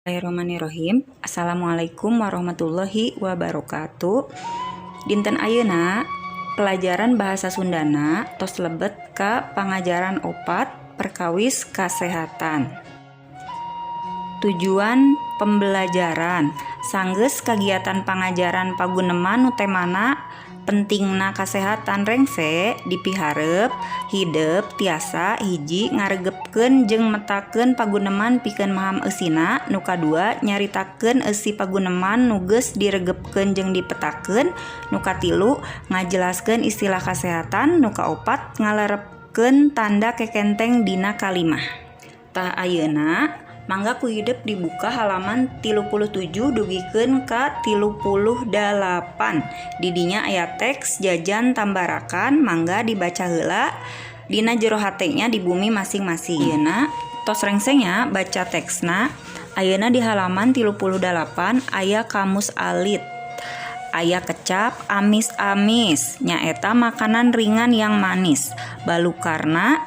Bismillahirrahmanirrahim. Assalamualaikum warahmatullahi wabarakatuh. Dinten ayeuna pelajaran bahasa Sundana tos lebet ka pangajaran 4, perkawis kasehatan. Tujuan pembelajaran: sanggeus kagiatan pangajaran paguneman nu temana pentingna kasehatan rengse, dipiharep hidep tiasa: 1. Ngaregepkeun jeung metakeun paguneman pikeun maham eusina. Nu kadua, nyaritakeun eusi paguneman nu geus diregepkeun jeung dipetakeun. Nu katilu, ngajelaskeun istilah kasehatan. Nu kaopat, ngalarepkeun tanda kekenteng dina kalimah. Tah, ayeuna mangga ku hidep dibuka halaman 37 dugikeun ka 38. Didinya aya teks jajan tambarakan, mangga dibaca heula dina jero hate nya, di bumi masing-masing. Ayeuna tos rengse nya baca teksna. Ayeuna di halaman 38 aya kamus alit. Aya kecap amis-amis, nyaeta makanan ringan yang manis. Balukarna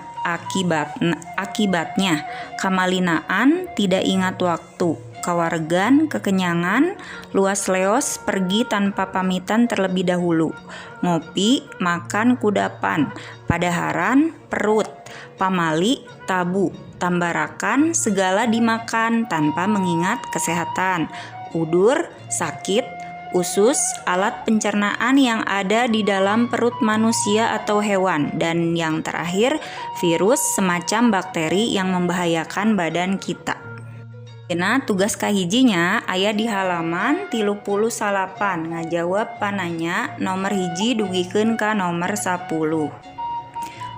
akibatnya kamalinaan, tidak ingat waktu, kawaregan, kekenyangan, luas leos, pergi tanpa pamitan terlebih dahulu, ngopi, makan kudapan, padaharan, perut, pamali, tabu, tambarakan, segala dimakan tanpa mengingat kesehatan, udur, sakit, usus, alat pencernaan yang ada di dalam perut manusia atau hewan, dan yang terakhir, virus, semacam bakteri yang membahayakan badan kita. Nah, tugas kahijinya aya di halaman 39, ngajawab pananya nomor 1 dugikeun ka nomor 10.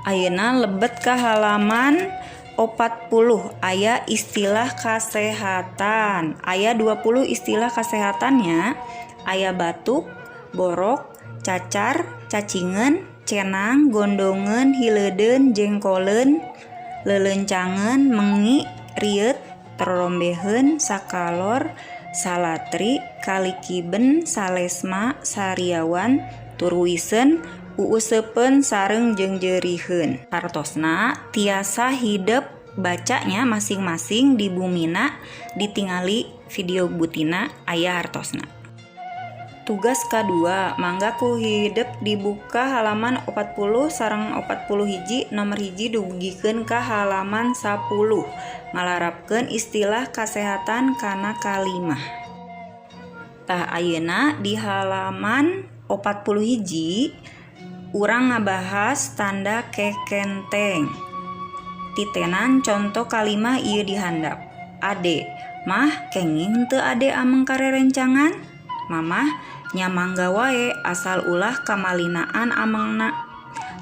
Ayeuna lebet ke halaman 40, aya istilah kesehatan. Aya 20 istilah kesehatannya. Aya batuk, borok, cacar, cacingeun, cenang, gondongeun, hileudeun, jengkoleun, lelencangeun, mengi, rieut, tororombeheun, sakalor, salatri, kalikiben, salesma, sariawan, turuiseun, uuseupeun sareng jeungjeuriheun. Hartosna tiasa hidep bacanya masing-masing di bumina, ditingali video butina aya hartosna. Tugas kedua, mangga ku hidep dibuka halaman 40 sareng 40 hiji, nomor 1 dugikeun ka halaman 10, ngalarapkeun istilah kesehatan kana kalimah. Tah, ayeuna di halaman 40 hiji urang ngabahas tanda kekenteng. Titenan contoh kalimah ieu di handap. Ade: "Mah, kenging henteu ade ameng ka rerencangan?" Mamah: "Nya mangga wae, asal ulah kamalinaan amengna."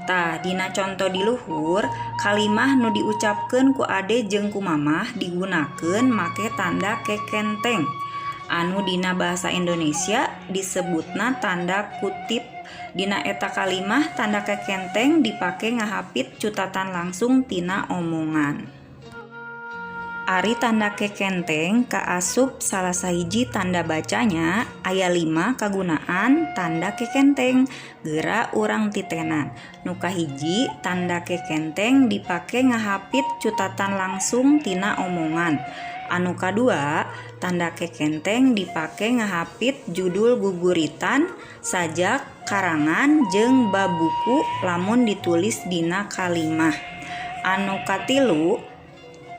Tah, dina conto di luhur, kalimah nu diucapkeun ku ade jeung ku mamah digunakeun make tanda kekenteng anu dina bahasa Indonesia disebutna tanda kutip. Dina eta kalimah, tanda kekenteng dipake ngahapit cutatan langsung tina omongan. Ari tanda kekenteng kaasup salah sahiji tanda bacanya. Aya 5 kagunaan tanda kekenteng, geura urang titenan. Nu kahiji, tanda kekenteng dipake ngahapit cutatan langsung tina omongan. Anu kadua, tanda kekenteng dipake ngahapit judul guguritan, sajak, karangan jeung bab buku lamun ditulis dina kalimah. Anu katilu,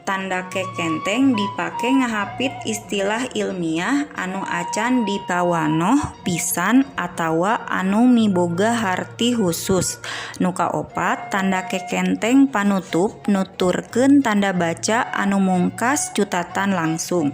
tanda kekenteng dipake ngahapit istilah ilmiah anu acan dipawanoh pisan atawa anu miboga harti husus. Nu kaopat, tanda kekenteng panutup nuturkeun tanda baca anu mungkas cutatan langsung.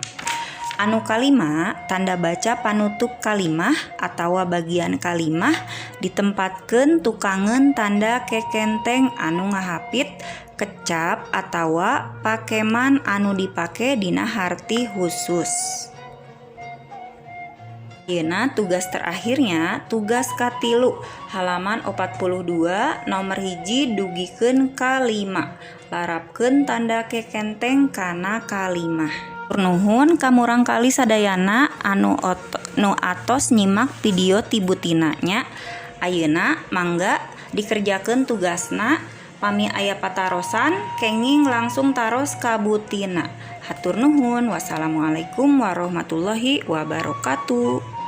Anu kalima, tanda baca panutup kalimah atawa bagian kalimah ditempatkeun tukangeun tanda kekenteng anu ngahapit kecap atawa pakeman anu dipake dina harti khusus. Ayeuna tugas terakhirnya, tugas katilu, halaman 42, nomor 1 dugikeun ka 5, larapkeun tanda kekenteng kana kalimah. Nuhun ka murangkalih sadayana anu nu atos nyimak video ti butina nya. Ayeuna mangga dikerjakeun tugasna. Pami aya patarosan, kenging langsung taros ka butina. Hatur nuhun. Wassalamualaikum warahmatullahi wabarakatuh.